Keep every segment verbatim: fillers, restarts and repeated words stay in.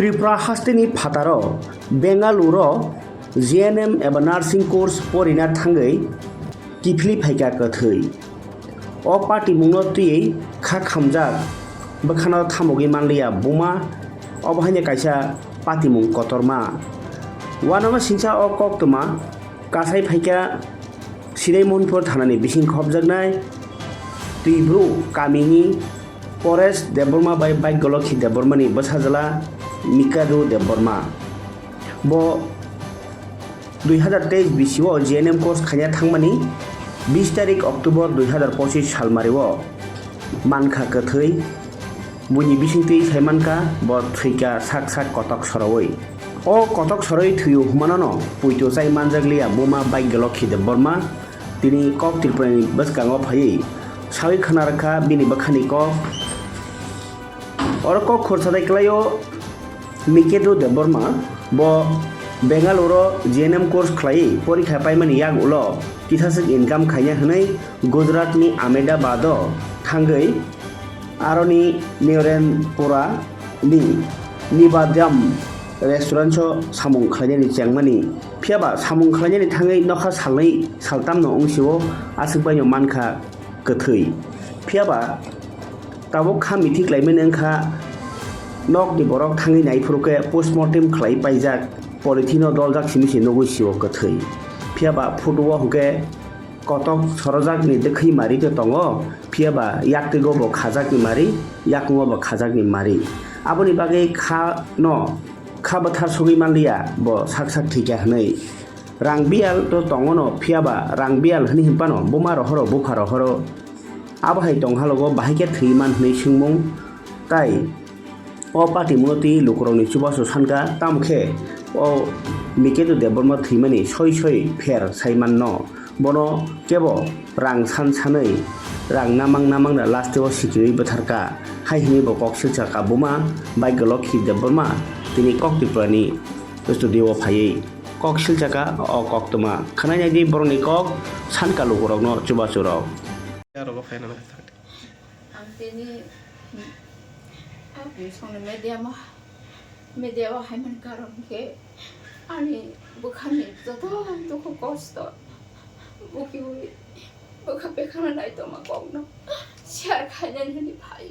Tripura hasteni phataro Bengaluru G N M eba nursing course porina thangwi kiphilwi phaikha kwthwi. O patimungno twiwi kha khamjak bwkhano thamogwi manliya buma, obo haino kaisa patimung kotorma. Uanama singsa o koktwma kasai phaikha Sinai Mohinpur thanani bising khopjaknai Twibru kamini Paresh Debbarma bai Bhagya Lakshmi Debbarmani bwsajwla Mikadu Debbarma. Bo dui hazar teis bisio G N M course khaina thangmani bis tarik October dui hazar pochis salmario mankha kwthwi. Buini bisingtwi saimankha bo thwikha sak sak kotok sorowi. O kotok sorowi thwio hwnmanono puito chai manjakliya buma Bhagya Lakshmi Debbarma. Tini kok Tripurani bwskango phaiwi sawi khna rwkha bini bwkhani kok. Oro kok khorsa dai kwlaio Miketu Debbarma, bo Bengaluru G N M course khlaiwi porikha paimani yak ulo kisaswk income khaina hwnwi Gujaratni Ahmedabado thangwi aroni Narendrapurani Nibadam restaurant-o samung khlainani chengmani. Phiyaba samung khlainani thangwi nokha salnwi saltamno wngsio aswk baino mankha kwthwi. Phiyaba tabuk kha mithi klaimani wngkha, nokni borok thangwi naiphuru khe postmortem khlai paijak, polythene-o doljak simi se nugwi sio kwthwi. Phiyaba photo-o hwnkhe kotok sorojakni dwkhwi mari tei tongo, phiyaba yaktwigo bo khajakni mari, yakungo bo khajakni mari. Aboni bagwi kha no kha bwthar sogwi manliya bo sak sak thwikha hwnwi. Rang biyal to tongo no, phiyaba rang biyal hwnwi hinphano buma rohoro bupha rohoro. Abo hai tong halogo bahai khe thwi man hwnwi swngmung tai o patimungno twi lukurokni chubachu sankha, tamo khe o Miketu Debbarma thwimani soi soi pher sai manno. Bono kebo rang san sanwi rang namang namang da last o sikirwi bwtharkha. Hai hwnwi bo kok silsa ka buma Bhagya Lakshmi Debbarma tini kok Tripurani studio o phaiwi kok silsa ka o koktwma. Khwnai nai di borokni kok sanka lukurokno chubachu rok. Ang tini, ah, songni media ma, media o hai man karon khe ani bwkhani joto dukhu kosto bukiui bwkha bekhana nai tongma kokno share khainani hwnwi phai.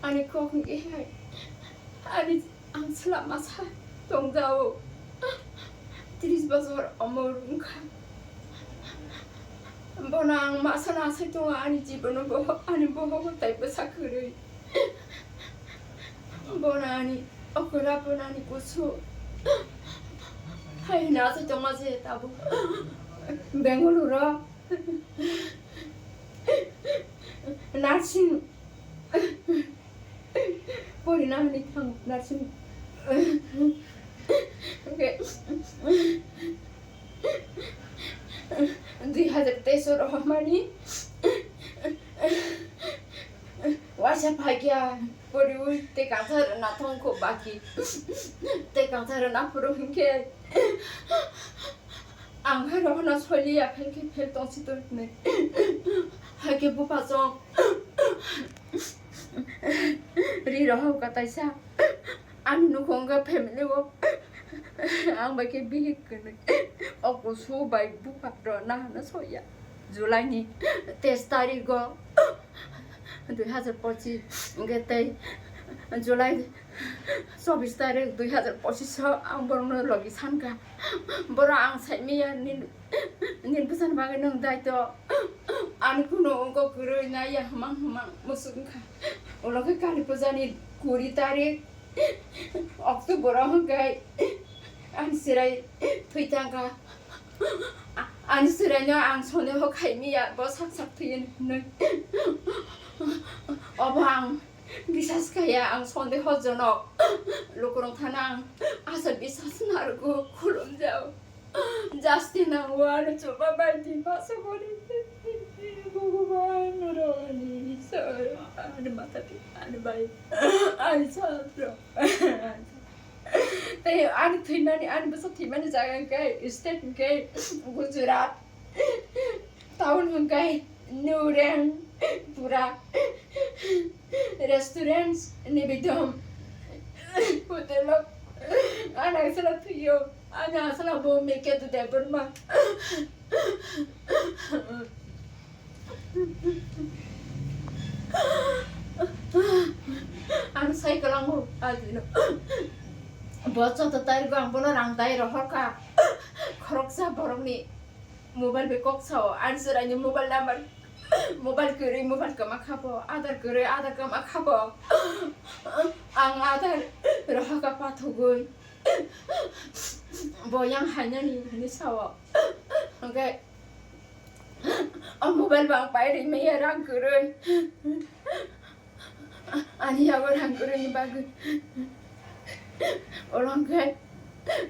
Ani kok hwnkhe hai, ani Ang chwla masa tongjao. Tris bosor omor wngkha. Bono ang masa nasai tongo ani jibono boho, ani bohogo tai bwsa kwrwi. Bono ani okora, bono ani kusu. Hai hwnwi achai tongma je tabuk Bengaluru o nursing. Porina hwnwi thang nursing. Hwnkhe dui hazar teis o rohormani waisa phaikha poriwi tei kangsa rwna thangkho baki tei kangsa rwna phuru hwnkhe. Ang hai rohorna soliya, phel khe phel tongsi tongni. Hai khe bupha chong. Ri rohor ka taisa. Ani nukhung khe family o. Ang bai khe bihik kwnwi. O kusu bai bupha rok nahana soya. July ni teis tarik o dui hazar pochis hwnkhe tei July chobis tarik dui hazar pochis o ang borokno logi sankha. Borok ang saimanya nini, nini bwsani bagwi nwng daito. Ani kunu wngkok kwrwi naiya hwmang hwmang muchuk wngkha. Ulo khe kali puja ni kuri tarik October o hwnkhe ani chwrai thwi thangkha. Ani chwraino ang sondeho khaimanya, bo sak sak thwi hwnwi. Obo ang bisas khaiya, ang sondeho jonok. Lukurok thana ang asa bisas narwgo, khulumjao. Jasti nango ano chuba bai di masa bori. Bhagwan, ano ani Isor, ani mata pita, ani bai, ani sabro. Tei ani thwimani, ani bwsa thwimani jaga hwnkhe state hwnkhe Gujarat, town hwnkhe Narendrapura, restaurants Nibidam, Hotel o. Ang asala thuyo. Ang asala bo meke tu debor ma. Ang sai kalango adino. Bo joto tarik ang bono rang dai rohor ka. Khoroksa borokni mobile bai kok sao. Ang chwraini mobile number, mobile kwrwi mobile kwma kha bo, Aadhaar kwrwi Aadhaar kwma kha bo. Ang Aadhaar rohor ka pathogwi. Bo yang hainani hinwi sao. Hwnkhe o mobile bo ang pai ri maya rang kwrwi. Ani yago rang kwrwini bagwi. Oro hwnkhe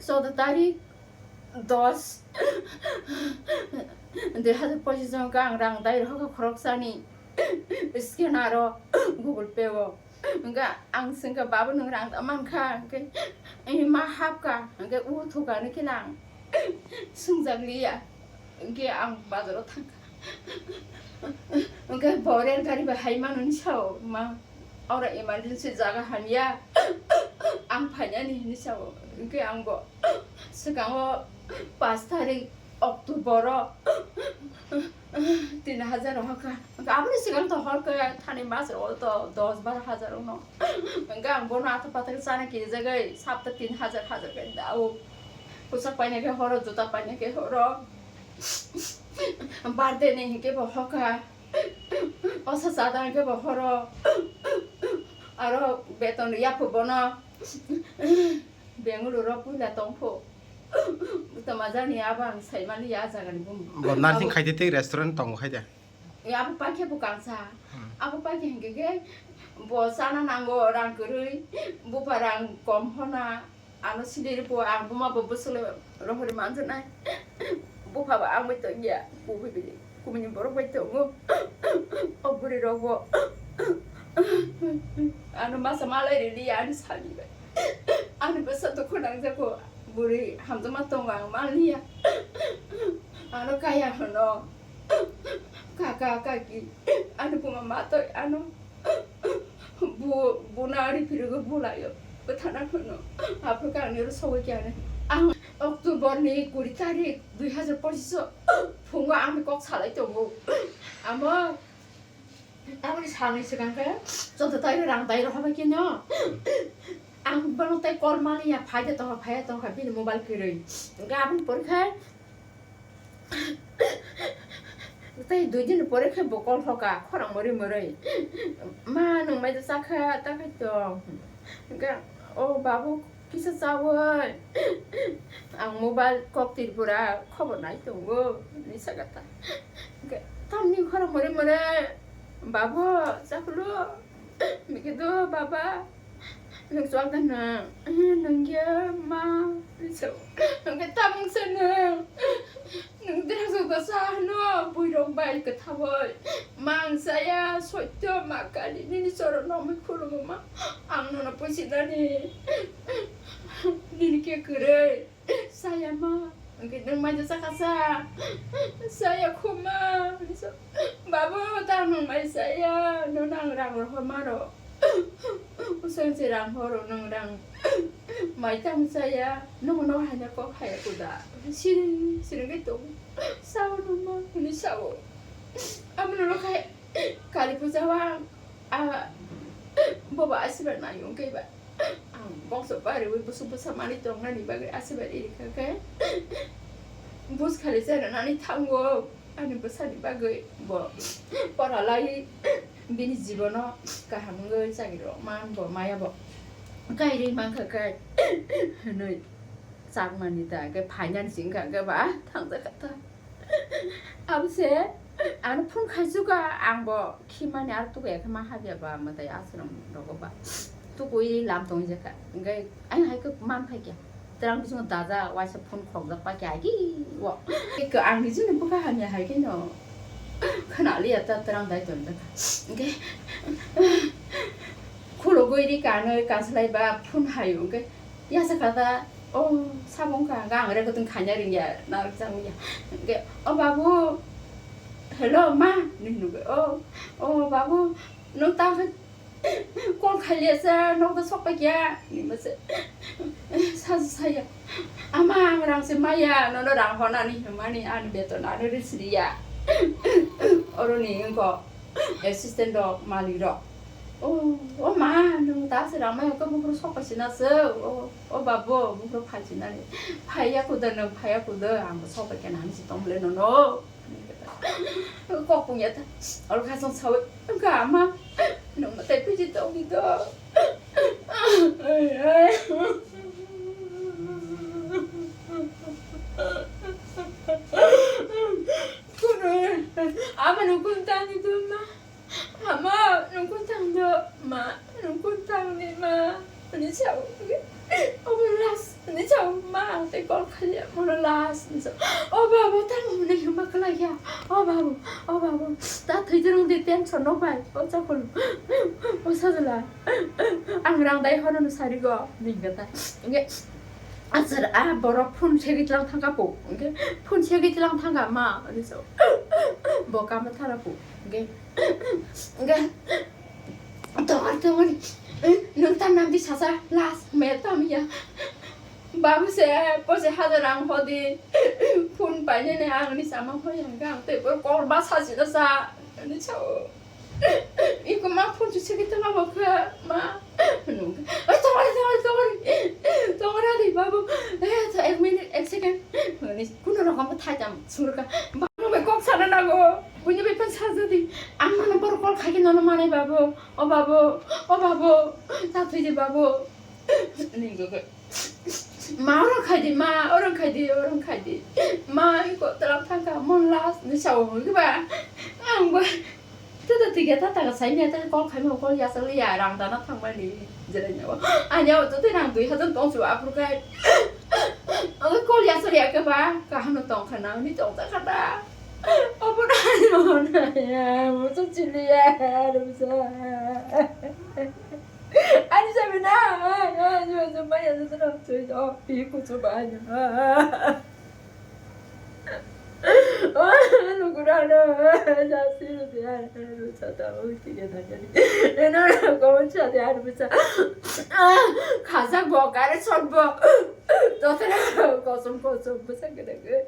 choudo tarik dos dui hazar pochis hwnkhe ang rang dai rohor ka khoroksani scanner o Google Pay o. Hwnkhe ang swngkha, "Babu, nwng rang da mankha?" Hwnkhe, "Ee, ma hapkha." Hwnkhe, "U thukha," hwnkhe lang swngjak liya. Hwnkhe ang bazaro thangkha. Hwnkhe bo rel gari bai hai mano hinwi sao, "Ma, oro emergency jaga hamya, ang phainani," hinwi sao. Hwnkhe ang bo swkango pash tarik October o tin hajar rohor kha. Hwnkhe aboni swkang to hor khe thani mas rogo to dos baro hajar wngno. Hwnkhe ang bono athak pathak chana kirijagwi sapta tin hajar hajar khe dao. Pusak paina khe horo, juta paina khe horo. Birthday ni hinkhe bo hor kha. Osa chada hinkhe bo horo. Aro beton yaphu bono. Bengaluru o puila tongphu. Tama jani abo ang saimani ya jagani bumu. Bo nursing khaidi tei restaurant tongo khaida. E abo paikhe bo kangsa. Hmm. Abo paikhe hinkhe khe bo chana nango rang kwrwi. Bupha rang kom hona. Ano siniri po ang buma bo bwswk le rohori manjaknai. Bupha bo ang bai tongya. Bupha bai. Kumuni borok bai tongo. O bwrwi rok bo ano masa malai rili ani sani bai. Ani bwsa dukhu nangjago, bwrwi hamjakma tongo ang manliya. Ano kaya hwno kaka kaki ani buma matoi ano. Bu, buna ari phirigwi bulaio. Bwthana hwno. Aphuru khe angni oro sogwi khe ani. Ang October ni kuri tarik dui hazar pochis o phungo angni kok salai tongo. Amo aboni salni swkang khe joto tai rang dai rohor bai khe no. Ang bono tai call maliya, phaide tongkha, phaiya tongkha bini mobile kwrwi. Hwnkhe aboni pore khe Tei dui din pore khe bo call hoka, khorang mwrwi mwrwi. "Ma, nwng mai chakha, ta khai tong." Hwnkhe, "O babu, kisa chawi. Ang mobile kok Tripura khobor nai tongo," hinwi saka ta. Hwnkhe, "Tamni khorang mwrwi mwrwi, babu, chakhwlo?" Hwnkhe, "Do, baba." Nwng chuak da nwng? Nwng ya ma. Hwnkhe tamung se nwng. Nwng derajak da sa hwno buirok bai kwthawi. Ma ang chaya, soityo ma kali nini choro nokmwi khulumuma. Ang nono puisinani. Nini khe kwrwi. Saya ma, hwnkhe nwng mai chakha sa? Saya khuma, hwnwi sa. Babu, ta nwng mai saya, nono ang rang rohor maro. Usang se rang horo nwng rang. Mai tamo saya, nwng no haina kok haya kuda. Siri, siri ngai tong. Sao nwng ma, hwnwi sao. Amo nono khai. Kali puja o ang, ah, bobo asirbad nai wngkhe ba. Ang bongso bariwi busuk bwsa manwi tongnani bagwi asirbad iri kha khe. Buj khali chai rwnani thango ani bwsani bagwi bo pora lai bini jibono kaham wngwi chagri rok man bo maya bo. Kairwi mankha khe hwnwi chakmani ta khe phainani singkha khe ba thangjak kha ta. Abo se, ano phone khaisukha, ang bo khimani aro tukuya khe ma habya ba, mwtai aswrwng rogo ba. Tukui lam tongwi jakha. Hwnkhe ayang hai khe man phaikya. Twrang bisingo daja, waisa phone khokjak paikya, agi o. Eko ang ni jini bwkha hamya hai khe no. Khna liya ta twrang dai tong jakha. Hwnkhe khulugwi ri kanwi kaslai ba phone hayo, hwnkhe yasa kha ta. O, sabo wngkha, hwnkhe ang rek kwtwng khaina ringya, narwk chang ya. Hwnkhe, "O babu, hello, ma," hinwi hwnwi, "O, o babu, nwng ta khe Call khailiya sa, nokda sokpaikya, nima se. Sa saya. Ama ang rang se maya, nono rang honani hwnmani ani beton ano risriya. Oroni engko assistant rok, malik rok. O, o ma, nwng ta se rang maya khe buphuru sokpaisina se. O, o babu, buphuru phaisinani. Phaiya kuda nwng, phaiya kuda, ang bo sokpaikha nani se tongmole nono. Kok pungya ta. Oro khasong sawi. Ga ma. Nung ma tai piji tong di do. Kuno. Ama nung kun tang di do ma. Ama nung kun tang do ma. Nung kun tang di ma. Ani chau. Obo last. Ani chao ma ang tei call khalia, mono last ni chao. O babu, tamo hwnwi hwnba kwlai ya. O babu, o babu, ta thwi jrwng di tension no bai. O chakul, o sajla. Ang rang dai horo no sari go, ningga ta. Nge, achar a borok phone segwi tlang thangka po. Nge, phone segwi tlang thangka ma, ani chao. Bo kama thara po. Nge, Ga, tongor, tongor. Nung tam nam di sasa, last, me tam ya. Babu se, pose hajar ang hodi. Phone paine ne ang ni sama hoi ang ga, te por call ba sa si da sa. Ni chao. Iko ma phone chu sigi tama bokha, ma. Nung. Oi, tongor, tongor, tongor. Tongor adi babu. Eh, to ek minute, ek second. Ni kuno rokom thai tam, surka. Babu bai kok sana nango. Buini bai phan sajadi. Ang mano bor call khaikhe nono manai babu. O babu, o babu, ta thwidi babu. Ningkhe ma orang khaidi, ma orang khaidi, orang khaidi. Ma iko telam thangka mon las ni sao hoi ba. Ang ba. Tata tiga tata ka sai ni tata call khaima call yasali ya rang dana thangmani. Jerai nyawa. Anya o tata rang dui hajar tong su apur kai. Ang call yasali ya ke ba. Kahano tong khana ni tong ta khata. Obo na, no, na, ya, muso chili ya, muso. Ani sabi na, ani muso maya sa na, so, oh, pi kuso ba, ya. Lugura no, ya, si, ya, muso ta, oh, ti, ya, ta, ya. Eno, ko, cha, ya, muso. Khajak bo, kare, sot bo. Jotona, kosom, kosom, muso, kene, kene.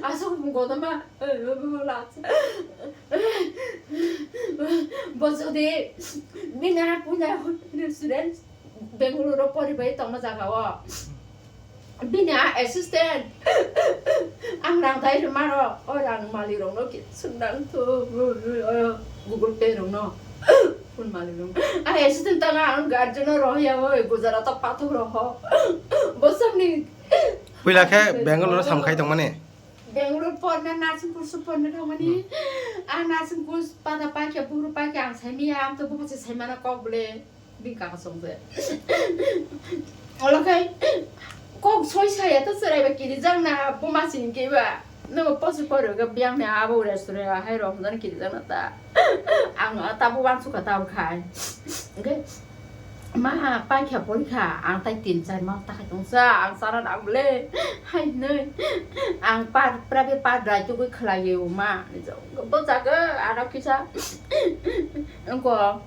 Aswk godoma, eh, eh, eh, last. Bo jodi bini puila student Bangalore o poribai tongma jaga o. Bini a assistant. Ang rang dai rwmano, o rang mali rokno ki sundang thu, Google Pay rokno. Phone mali rok. A assistant tanga ang guardian o rohya o, Gujarat o pathor roho. Bosongni Puila khe Bangalore o samkhai tongmani? Bangalore porna Narsingpur su porna thangmani. Hmm. A Narsingpur pada paikha, buhru paikha ang saimaya, ang to buphase saimana kok bole. Bini kaka songse. Olo khai kok soi saya to chwrai ba kiri jang na buma sini ke ba. No posi poro ga biang ne abo restaurant hai rok dan kiri jang na ta. Ang ta bo wan suka ta khai. Okay. Ma, paikha porikha, ang tai tin char mas ta khai tongsa, ang chara nang le, hai hinwi, ang par, private part rai tugui khlai o ma, bo jaga, ano kisa, engko,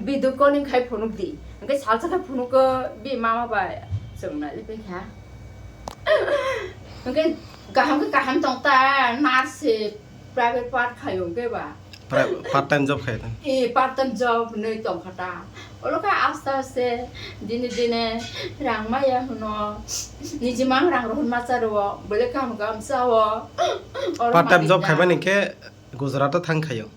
video calling khai phunuk di, engke salsa khai phunuk ko, bi mama bai, chwng nai le paikha, engke kaham khe kaham tong ta, nurse se private part khai o, engke ba. Pra-, part time job khai ta. E, part time job hinwi tongkha ta. Olo khe aste aste dine dine rang maya hwno. Niji mang rang rohor ma cha rwo, bole kaham kaham cha o. Oro part time job khaimani khe Gujarat o thang khaio.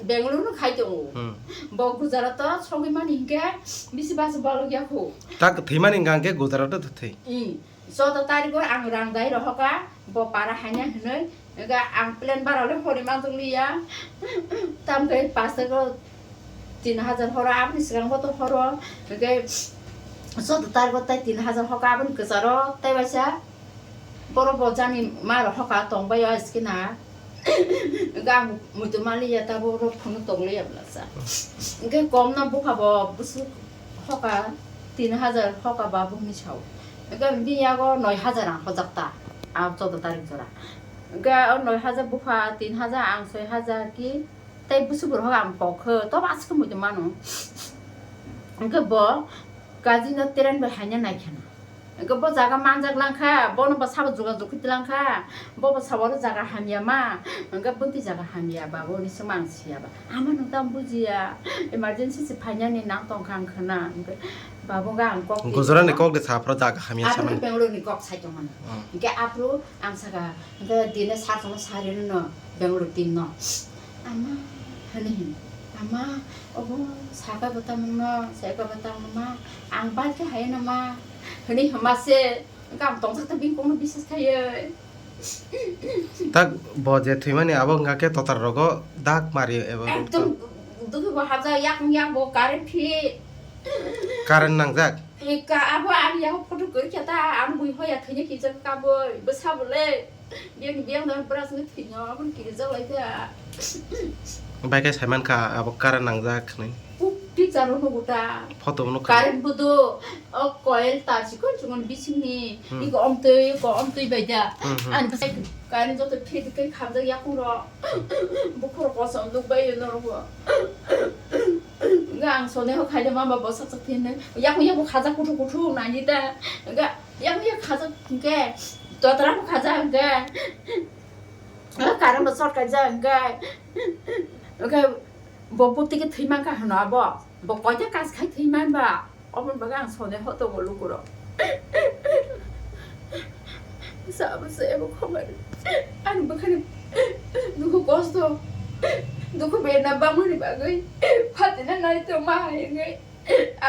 Bangalore no khai tongo. Hmm. Bo Gujarat o sogwi mani hinkhe bisi bas bolok ya khu. Tak thwimani hwnkha hinkhe Gujarat o thwi. Hmm. Joto tariko ang rang dai rohoka, bo para haina hinwi, ega ang plan bara le hori manjak liya. Tamkhe paste ko tin hajar horo, aboni swkang bo to horo, ege joto tariko tai tin hajar hoka, aboni kwcharo tai waisa boro bo jani ma rohoka tongbai o askina. Ega ang muitu maliya tabo ro phunuk tongliya bwlasa. Ege kom no bupha bo bwswk hoka tin hajar hoka ba bumni sao. Ega bini yago noi hajar ang hojak ta, a choudo tarik jora. Ega o noi hajar bupha, tin hajar ang soi hajar ki, Tei busu borok ang kok khe, tobo aswk muitu mano. Hwnkhe bo kaji no train bai haina nai kheno. Hwnkhe bo jaga manjak lang kha, bono bo sabo jogajog khe lang kha, bo bo sabo oro jaga hamya ma, hwnkhe bwtwi jaga hamya ba, boni swngma ang siya ba. Ama no tamo bujiya, emergency se phainani nang tong kha ang khna. Hwnkhe babo ga ang kok Gujra ni kok de saphra jaga hamya Aphuru samani. Bangalore ni kok sai tong mano. Hmm. Hwnkhe aphuru ang saka, hwnkhe dine sar tongno sari no Bangalore team no. Ama, hwnwi hwn. Ama, obo saka bo tamo no, saka bo tamo ma. Ang bai khe hai no ma. Hwnwi hwnma se, hwnkhe ang tongthok ta bini kokno biswas khaiwi. Tak bo je thwimani abo wngkha khe totar rogo dak mari eba Ekdom dukhe bo habjak, yakung yak bo current phi. Current nangjak? Eka abo ani yago photo kwrwi khe ta, ang bui hoya thwina kijak ka boi, bwsa bo le. Biyang, biyang da brush ni thwino, aboni kirijak lai kha. Bai khe saiman kha abo current nangjak hwnwi. Picture o nugo ta. Photo o nukha. Current bo do, o coil ta chikon chikon bisingni. Hmm. Iko omtwi, iko omtwi bai da. Hmm, hmm. Ani bwsai current joto phit khe khamjak yakung ro. Bukhuk kosom nuk bai norok bo. Nga ang sone ho khaide mama bo sak sak thin. Yakung yakung khajak kuthuk kuthuk nani ta. Nga yakung yak khajak hwnkhe. Totra bo khajak hwnkhe. Nga current bo short khaijak hwnkhe. Hwnkhe bo bukti khe thwi mankha hwno abo. Bo koita kas khai thwi man ba. Oboni bagwi ang sone ho tongo lukurok. Sabo se ebo khobor. Ani bwkhani dukhu kosto. Dukhu berna bangmani bagwi. Phatina nai tongma hai wngwi.